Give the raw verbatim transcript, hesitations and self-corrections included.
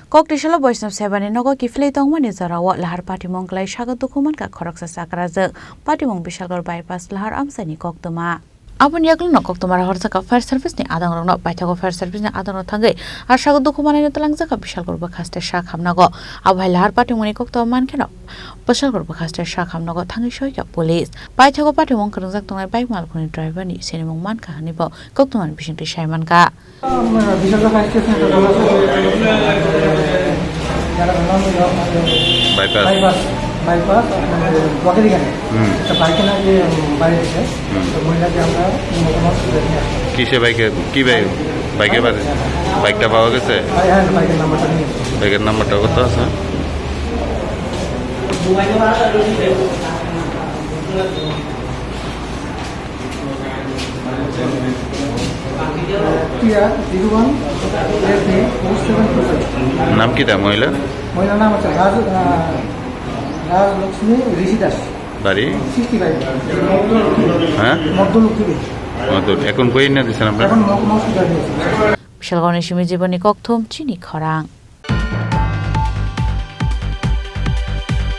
Koktisalo Boishnab Sebani nogo kiphilwi tongmani jorao lahar patimung kwlai sago dukhu mankha khoroksa chakrajwk. Patimung Bishalgarh bypass lahar amchaini koktwma. Aboni yagulono koktwma rohorjakha fire service ni adongrokno, paithago fire service ni adongrok thangwi a sago dukhu manwino twlangjakha Bishalgarh bwkhaste sak hamnago. Abo hai lahar patimungni koktwma mankheno Bishalgarh bwkhaste sak hamnago thangwi soikha police. Paithago patimung kwrwngjak tongnai bike malkhungni driver ni sinimung mankha hwnwibo koktwmani bisingtwi sai mankha. Bishalgarh fire station. Bypass. Bypass, bypass, আপনার ব্লকের এখানে। হুম। একটা বাইকে নাকি, উম, বাইরে এসে, হুম। তো মহিলাকে আমরা মোটামুটি তুলে নিয়ে আসলাম। কিসে বাইকে, কি বাইক? বাইকে বাজে? বাইকটা পাওয়া গেছে? ভাই, হ্যাঁ, বাইকের নাম্বারটা নিয়ে এসেছি। বাইকের নাম্বারটা কত আছে? T R zero one F A four seven two five। নাম কিতা মহিলা? মহিলার নাম হচ্ছে রাজ, আহ, রাজলক্ষ্মী ঋষি দাস। বাড়ি? Sixty five. হ্যাঁ? মধ্যলক্ষ্মী। মধ্যল। এখন কই না দিছেন আপনারা? এখন মহকুমা হসপিটালে নিয়েছি। Bishalgarhni simi jiboni kokthum chini khorang.